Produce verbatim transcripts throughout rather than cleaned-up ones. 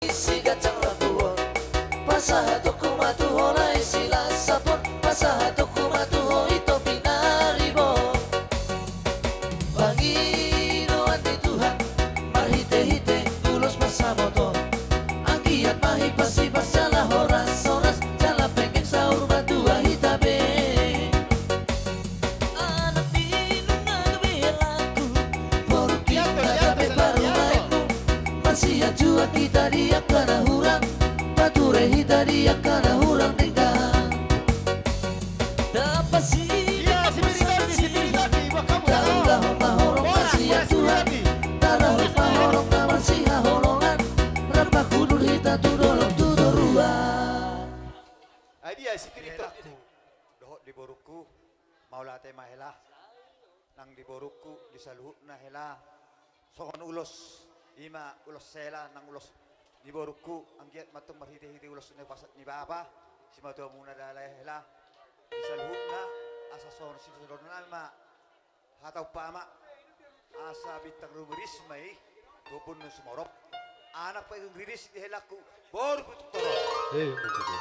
Siganjang rambu on, pasahatonku ma tu ho lae silas sapon, pasahatonku ma tu ho i topi na ribot. Pangidoan ni Tuhan marhitehite ulos pansamoton, anggiat ma hipas-hipas jala horas-horas jala penggeng saur matua hita be. Anak ni nunga gabe helaku, boru kita gabe parumaenmu. Marsianjuan hita di angka na hurang, pature hita di angka na hurang denggan. Dapasi. Iya, si Beri tadi, si Beri tadi, buat kamu. Taulahon ma horong marsianjuan, tarahos ma horong na marsihaholongan, rap marhundul hita tu dolok tu toruan. Ai dia si Beri tadi. Dohot di borungku, mauliate ma hela. Nang di borungku, di saluhutna hela. Songon ulos, i ma ulos hela, nang ulos di borungku, anggiat ma tong marhite-hite ulos na pasahat ni bapa, simatuamuna dalan hela. Di saluhutna, asa songon sisodohon nami ma hata umpama, asa bintang rumiris ma i, tu ombun na sumorop. Anak pe riris di helangku, boru pe tung torop. Eh, betul.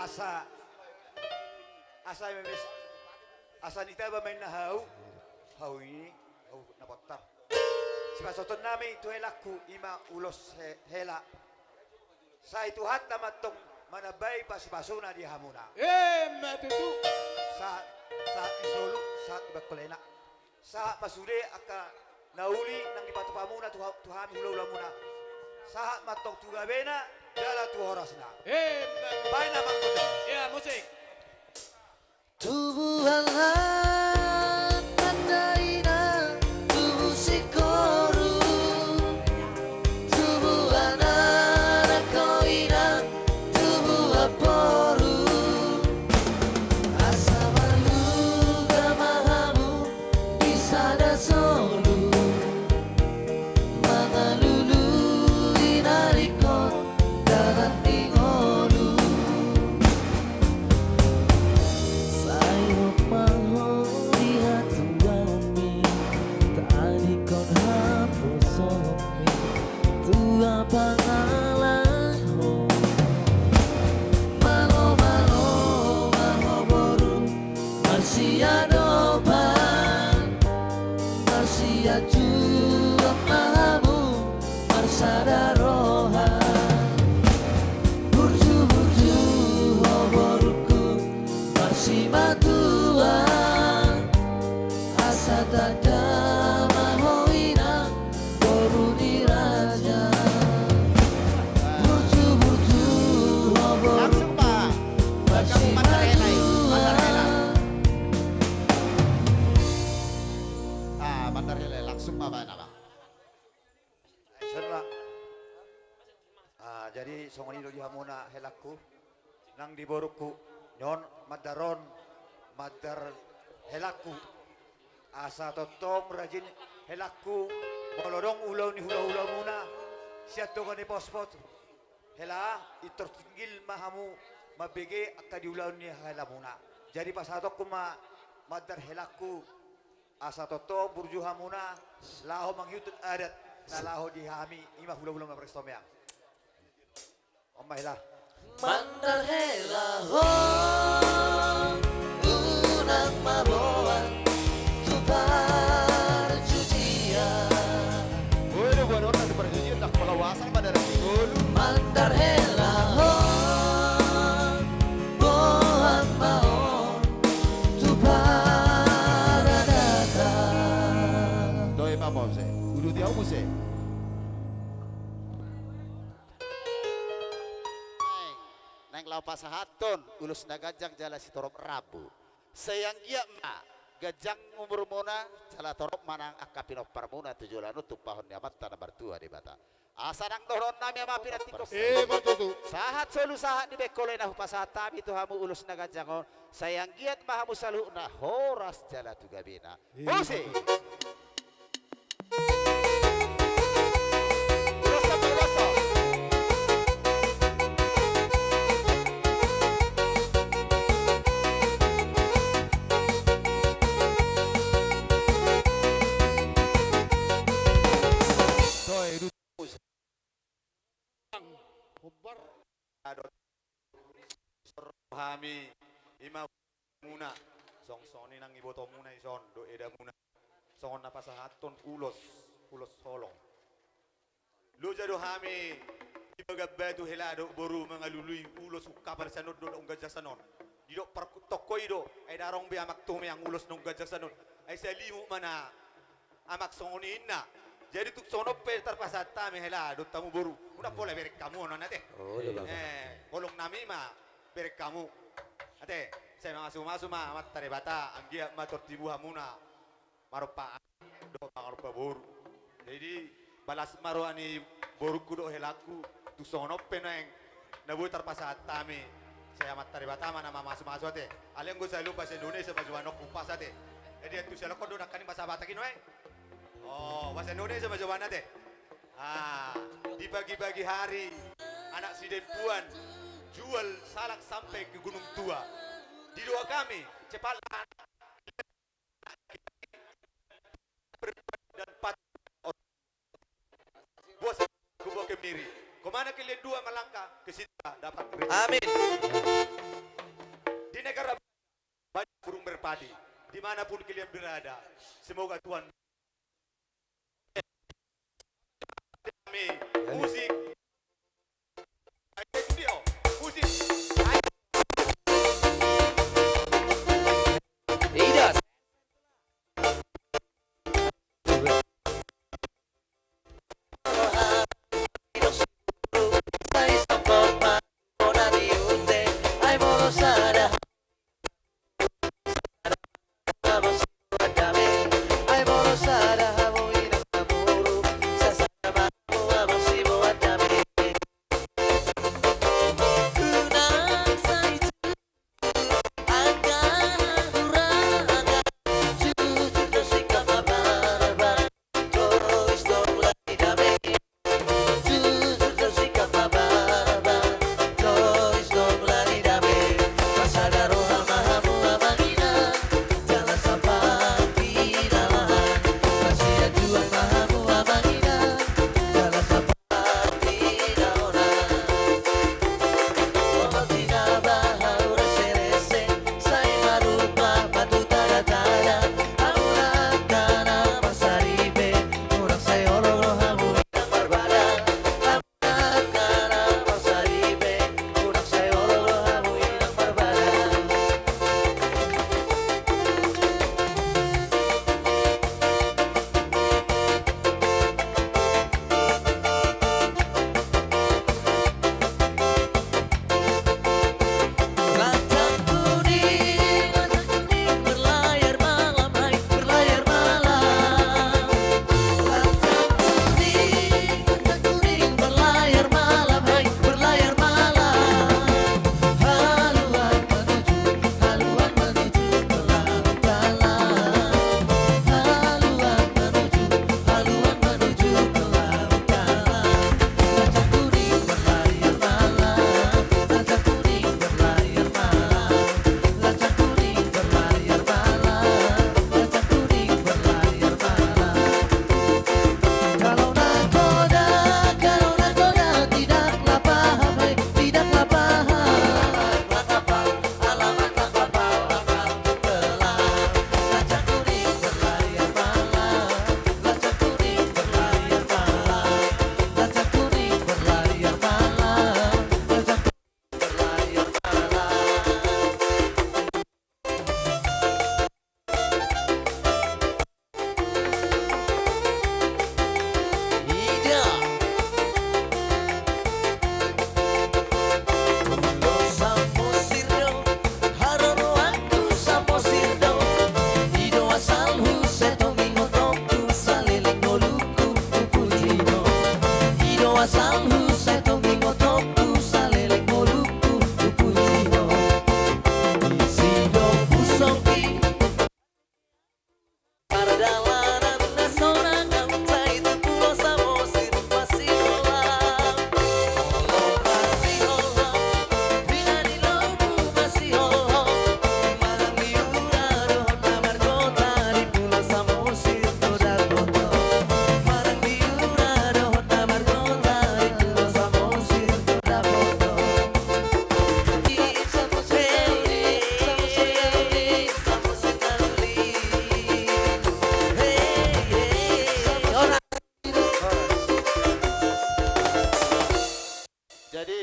Asa, asa memes, asa nitaba ma inna hau, hau i, hau na bontar. Sipasahaton nami tu helangku, i ma ulos he-, hela. Sai Tuhanta ma tong manambai pasu-pasuna di hamuna. Emma tutu. Sahat, sahat di solu, sahat di bangkolana. Sahat ma sude angka na uli nang dipatupamuna tu ha-, tu hami hula-hulamuna. Sahat ma tong tu gabena, jala tu horasna. Emma tutu. Baen amang. Ya, musik. Tubuan lan tanda ina, tubu singkoru, tubuan anak ni ina, tubuan boru. Asa marluga ma hamu di sada solu. Mangalului na ringkot dalan ni ngolu. Sai hot ma ho di hatuaonmi, tadingkon haposomi tu pangalahon. Malo-malo ma ho boru, marsiadopan, marsianjuan ma hamu, marsada roha. Burju-burju ho borungku, marsimatua, asa tanda ma ho inang, boru ni raja. Burju-burju ho borungku, langsung, Pak. Marsimatua. Ah, mandar hela, langsung ma baen amang. Ah, jadi songon i do di hamuna helangku. Nang di borungku, nion mandar on, mandar helangku. Asa tongtong rajin helangku, molo adong ulaon ni hula-hulamuna sian dongan ni Pospot, hela, pintor tinggil ma hamu mambege angka di ulaon ni helamuna. Jadi pasahatonku ma mandar helangku, asa tongtong burju hamuna laho mangihut adat na laho di hami, i ma hula-hula na marsomeang. On ma hela. Mandar hela ho, unang ma boan tu parjujian. Oi, do boan on tu parjujian, ndang pola uasan ma dalan ni ngolu. Mandar hela ho, boan ma on tu paradatan. Toe ma muse, uduti au muse. Naeng laho pasahathon ulos na ganjang jala sitorop rambu. Sai anggiat ma ganjang umurmuna jala torop ma nang angka pinomparmuna tu joloan on tumpahon ni Amanta na martua Debata. Asa nang dohonon nami ma pinantikhon. Eh, ima tutu. Sahat solu sahat ni bangkolai na hupasahat hami tu hamu ulos na ganjang on. Sai anggiat ma hamu saluhutna horas jala tu gabena. Muse. Hombar. Adot. Sor hami, ima muna. Song soni nang iboto muna ison, do eda muna. Songon na pasahathon ulos, ulos holong. Loja do hami di bagan batu hela do boru mangalului ulos ungkapan sian on do, do ungkapan sian on. Didok par tongko i do, ai darong be amak tu meang ulos na ungkapan sian on. Ai salimu mana amak songon i inna. Jadi tung songon on pe tarpasahat hami hela do tamu boru. Unang pola bereng hamu on ate. Oh, iya, Bang. Eh, holong nami ma bereng hamu. Ate, sai mamasu-masu ma amanta Debata, anggiat ma tor tibu hamuna. Marompa dohot mangarompa boru. Jadi balas ma roha ni borungku dohot helangku, tung songon on pe nuaeng na boi tarpasahat hami. Sai amanta Debata ma na mamasu-masu ate. Alai anggo saluhut bahasa Indonesia ma jawabannonku pas ate. Jadi antu sialok on do nangkaning bahasa Batak i nuaeng. Oh, bahasa Indonesia ma jawabanna ate. Ah, di pagi-pagi hari anak si Dempuan jual salak sampai ke Gunung Tua. Di doa kami, cepatlah anak dan pat buas kubo kemiri. Kemana kalian dua melangkah, ke situ dapat rezeki. Amin. Di negara banyak burung merpati. Dimanapun kalian berada, semoga Tuhan. Amin. Musik.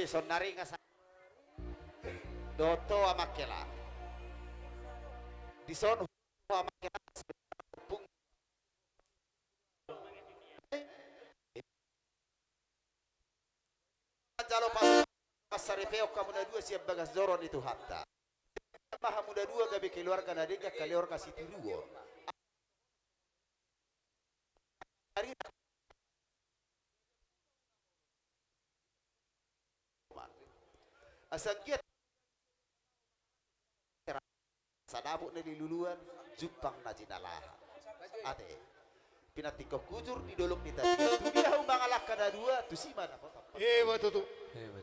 Dison na ringas dohot ho amang hela. Dison ho amang hela. Jalo pas, pasaripeon hamu na dua sian bagas joro ni Tuhanta. Ma hamu na dua gabe keluarga na denggan, keluarga sitiruon. Asa anggiat sadapot na niluluan, jumpang na jinalahan. Ate. Pinantikhon hujur di dolok ni tapian. Tu dia hamu mangalangka na dua, tusi ma dapotan. Ema tutu.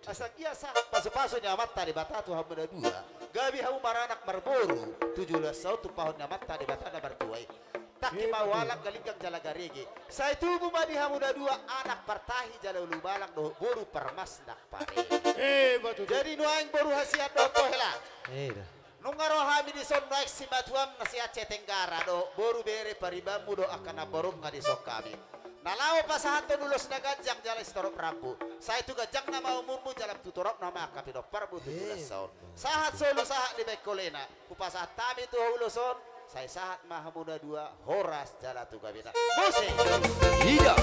Asa anggiat sahat pasupasu ni Amanta Debata tu hamu na dua, gabe hamu maranak marboru tu joloan on, tumpahon ni Amanta Debata na martua i. Tangki ma hualang, galinggang jala garege. Sai tubu ma di hamu na dua anak partahi jala ulumalang dohot boru parmasnang pareme. Ema tutu. Jadi nuaeng boru hasian dohot ho hela. Nunga ro hami dison nuaeng simatuam na se-Aceh Tenggara dohot boru bere paribanmu dohot angka namborunga dison hami. Na laho pasahathon ulos na ganjang jala sitorop rambu. Sai tu ganjangna ma umurmu jala tu toropna ma angka pinomparmu tu joloan on. Sahat solu sahat dibahen ho lelengna. Hupasahat hami tu ho ulos on, sai sahat ma hamu na dua horas jala tu gabena. Musik. Ida.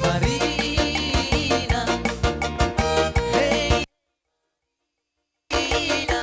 Marina. Hei. Marina.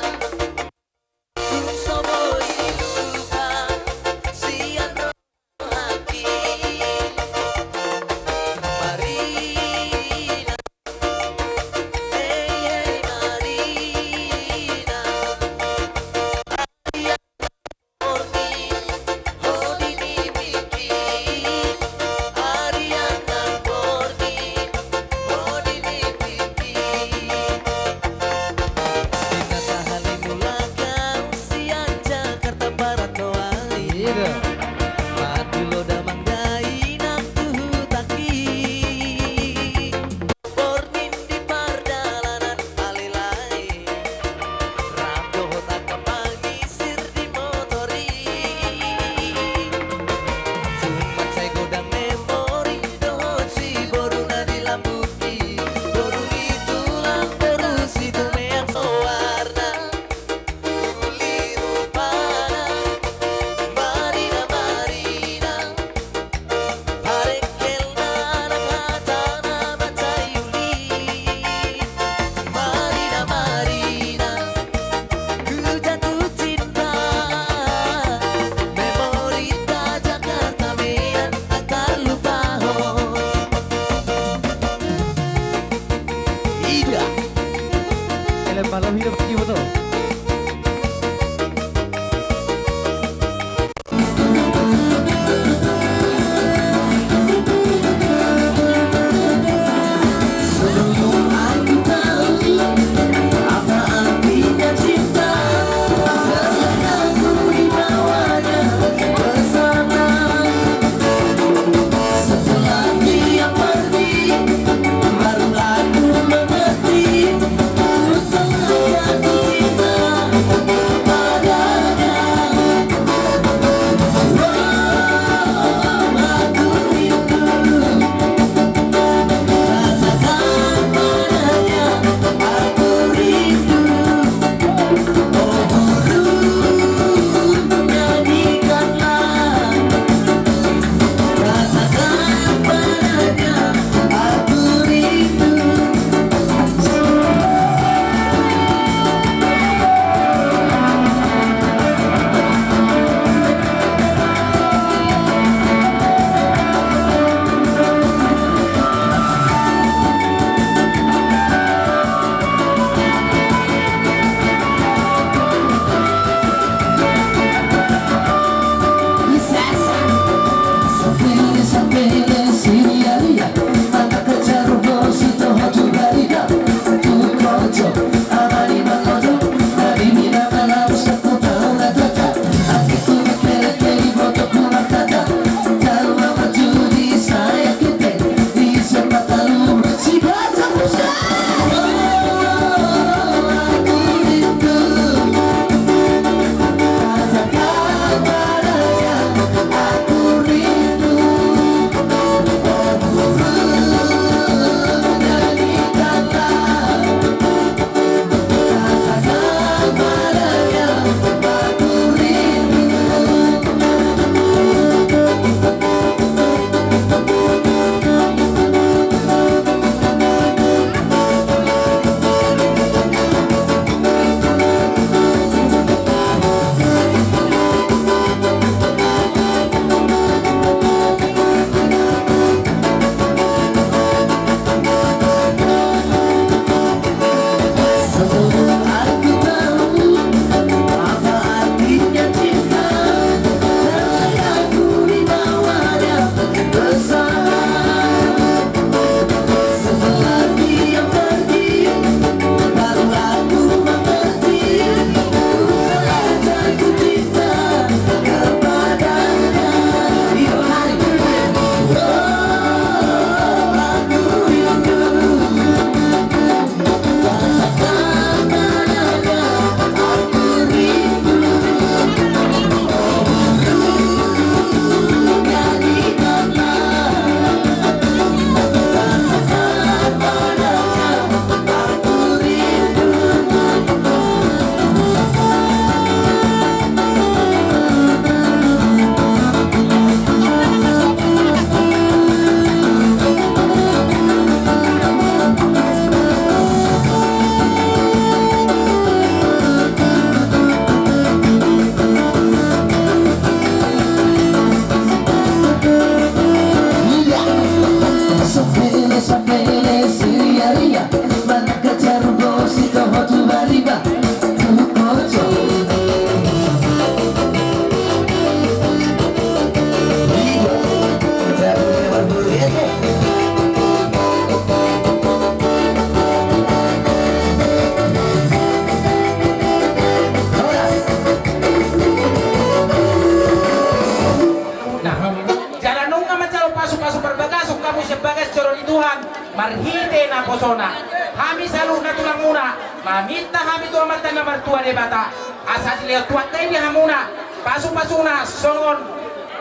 Jolo ni Tuhan, marhite naposona, hami saluhutna tulangmuna, maminta hami tu Amanta na martua Debata, asa dilehon Tuhanta i di hamuna pasupasuna songon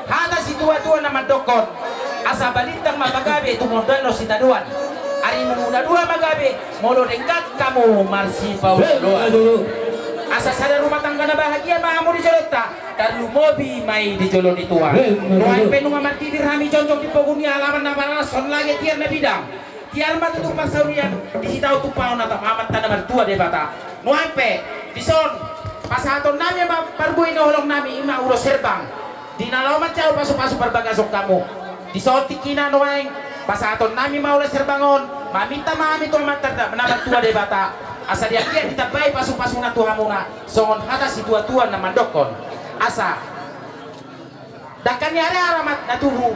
hata situatua na mandokkon: Asa balintang ma pagabe tumundalhon sitadoan, arimuna dua ma gabe molo denggan hamu marsipaolooloan. Asa sada rumah tangga na bahagia ma hamu di jolonta, tarlumobi ma i di jolo ni Tuhan. Nuaeng pe nunga martibir hami jongjong di pogu ni alaman na maralason lage tiar na bidang, tiar ma tutu parsaulian di hita on tumpahon Amanta na martua Debata. Nuaeng pe dison pasahaton nami ma parbue ni holong nami, i ma ulos herbang, di na laho manjalo pasupasu parbagason hamu. Dison tingkina nuaeng pasahaton nami ma ulos herbang on, maminta ma hami tu Amanta na martua Debata, asa dianggiat ditambai pasupasuna tu hamuna songon hata situatua na mandokkon: Asa dangka ni ari ara ma na tubu,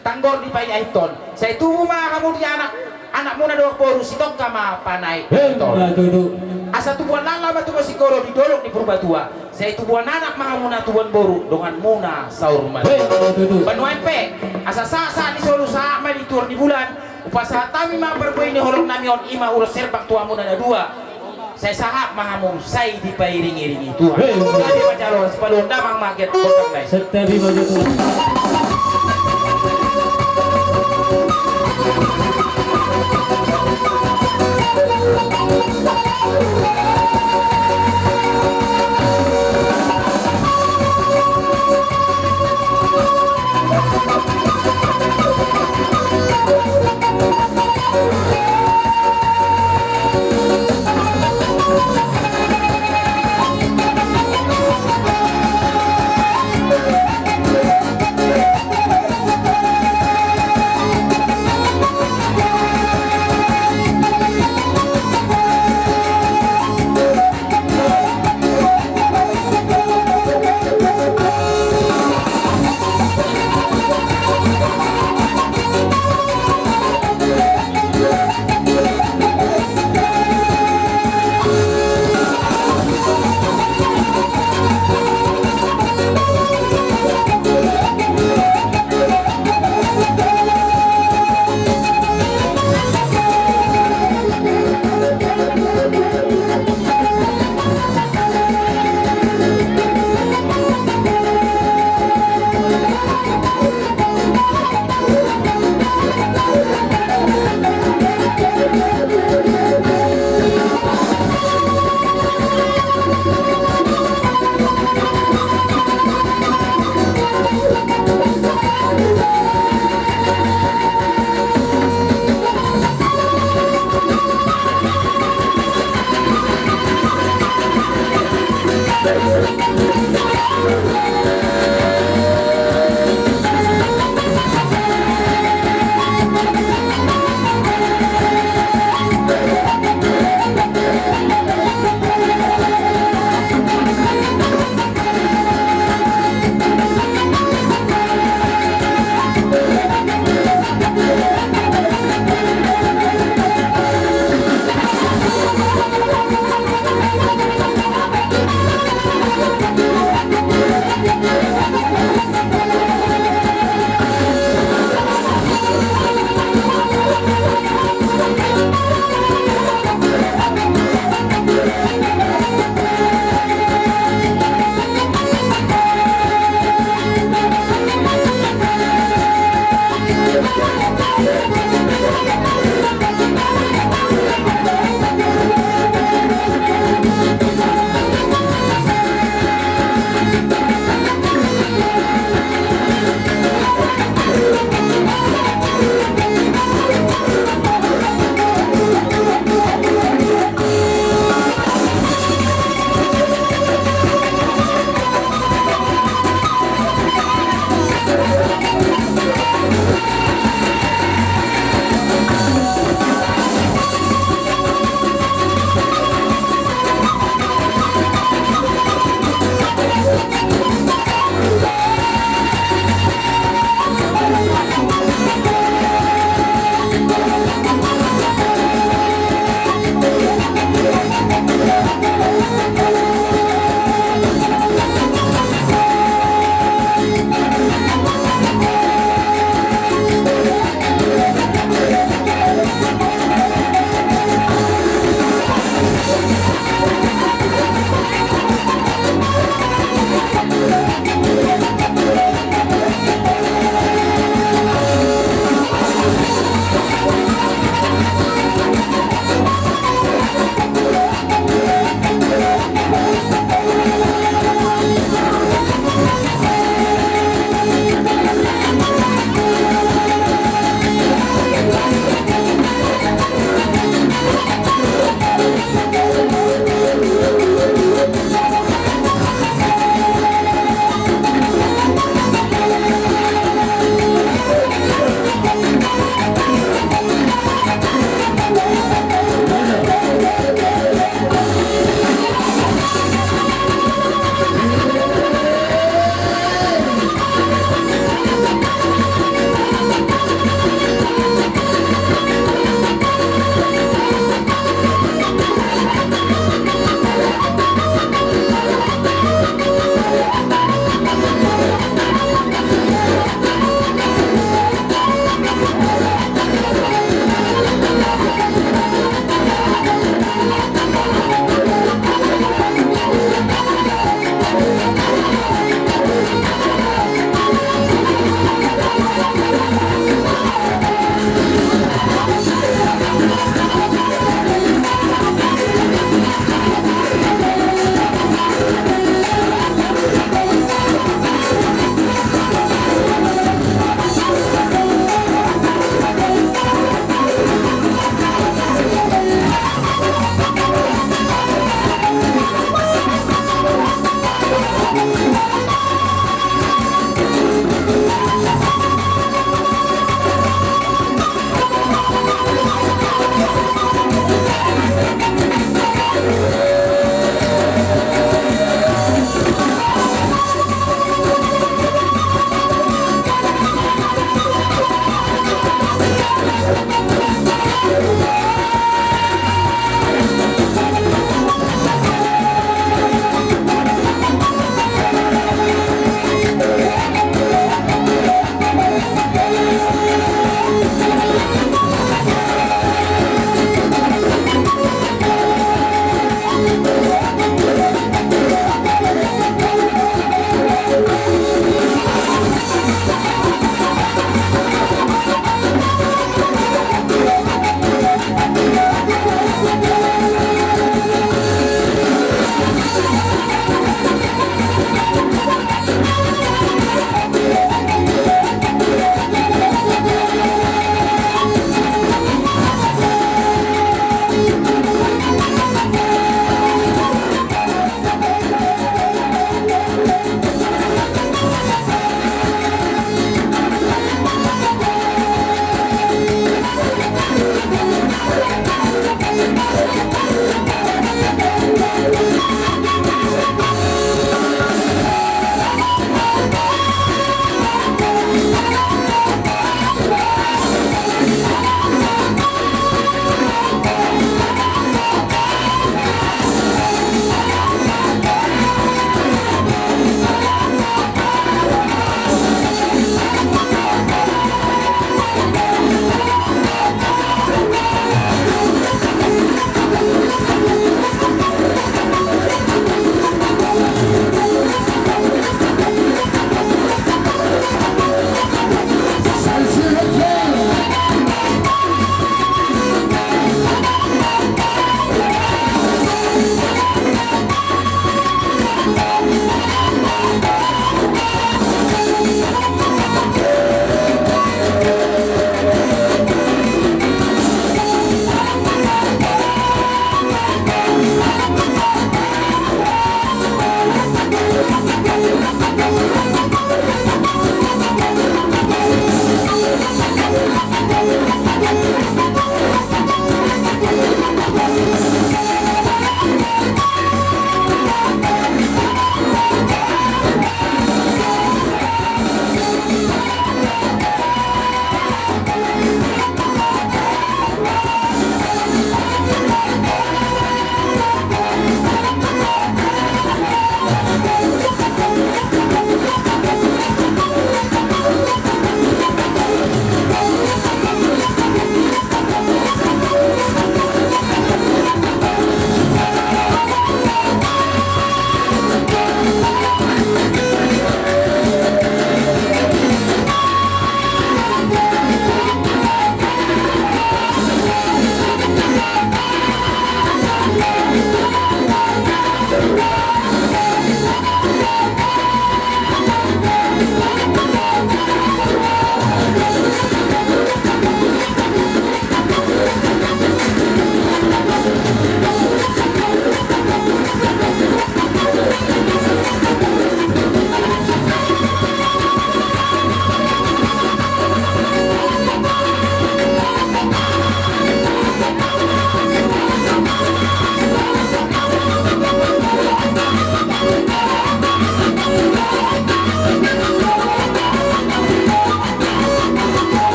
tanggor ni paiaithon. Sai tubu ma hamu di anak, anakmuna dohot boru, sitongka ma panaek. Asa tubuan laklak ma tubu sigoro di dolok ni Purbatua. Sai tubuan anak ma hamuna, tubuan boru donganmuna saur matua. Nuaeng pe asa sahat sahat ni solu, sahat ma di tuor ni bulan, hupasahat hami ma parbue ni holong nami on, i ma ulos herbang tu hamuna na dua. Sai sahat ma hamu, sai dipairingiringi Tuhan. Hei. Gabe ma jalo, sipaluhon damang ma get gondang nai. Santabi ma jalo.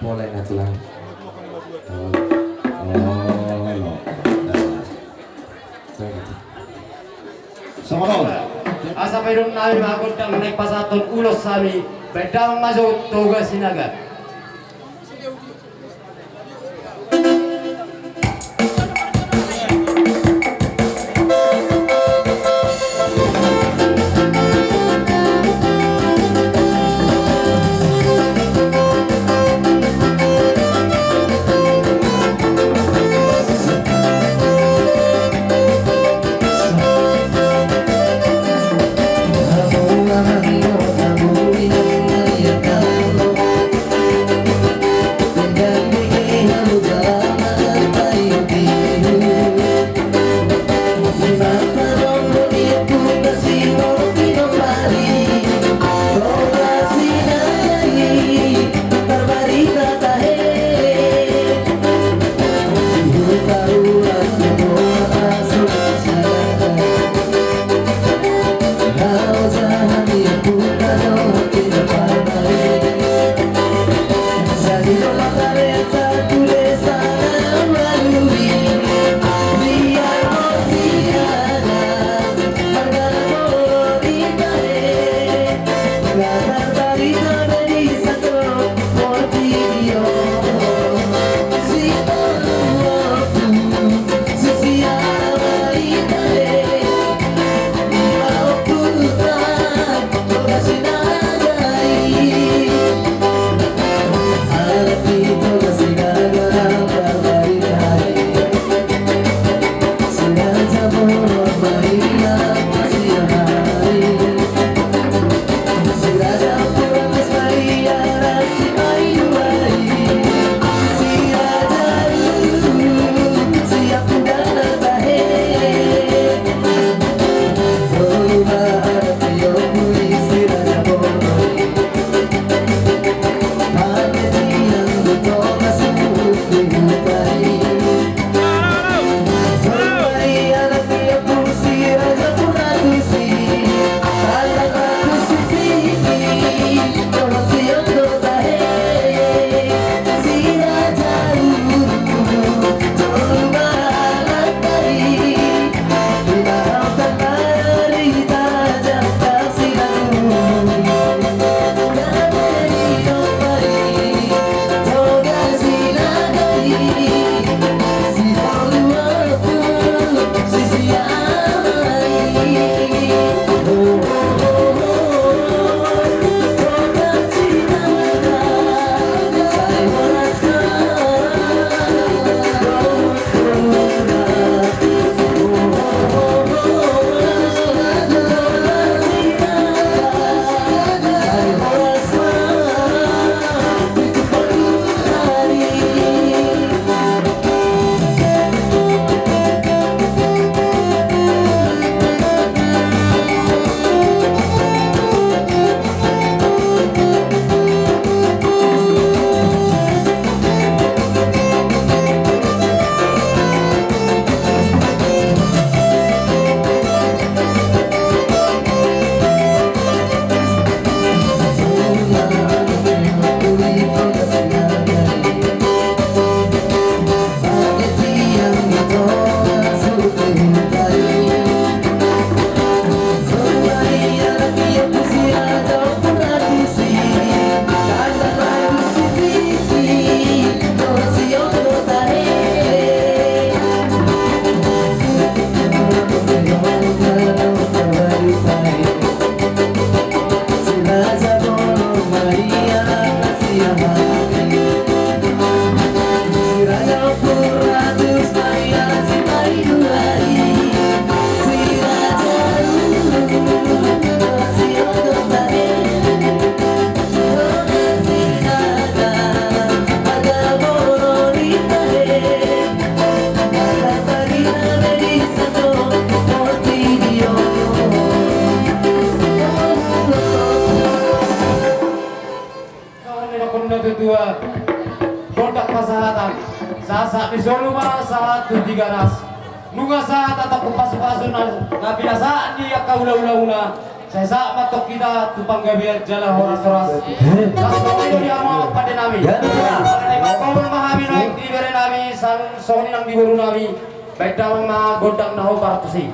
Boleh na tulang. Oh, oh, no. Songon on. Asa paidon nami ma gondang naeng pasahathon ulos hami, baen damang ma jo Toga Sinaga. Solu ma sahat tu Tigaras. Nunga sahat antong pasupasu na, na pinasahat ni angka hulahulamuna. Sai sahat ma antong hita tu panggabean jala horashoras. Las songon i do di hamu amang pande nami. Songon i ma hami naeng di bere nami, songon i nang di boru nami. Baen damang ma gondang na hombar tusi.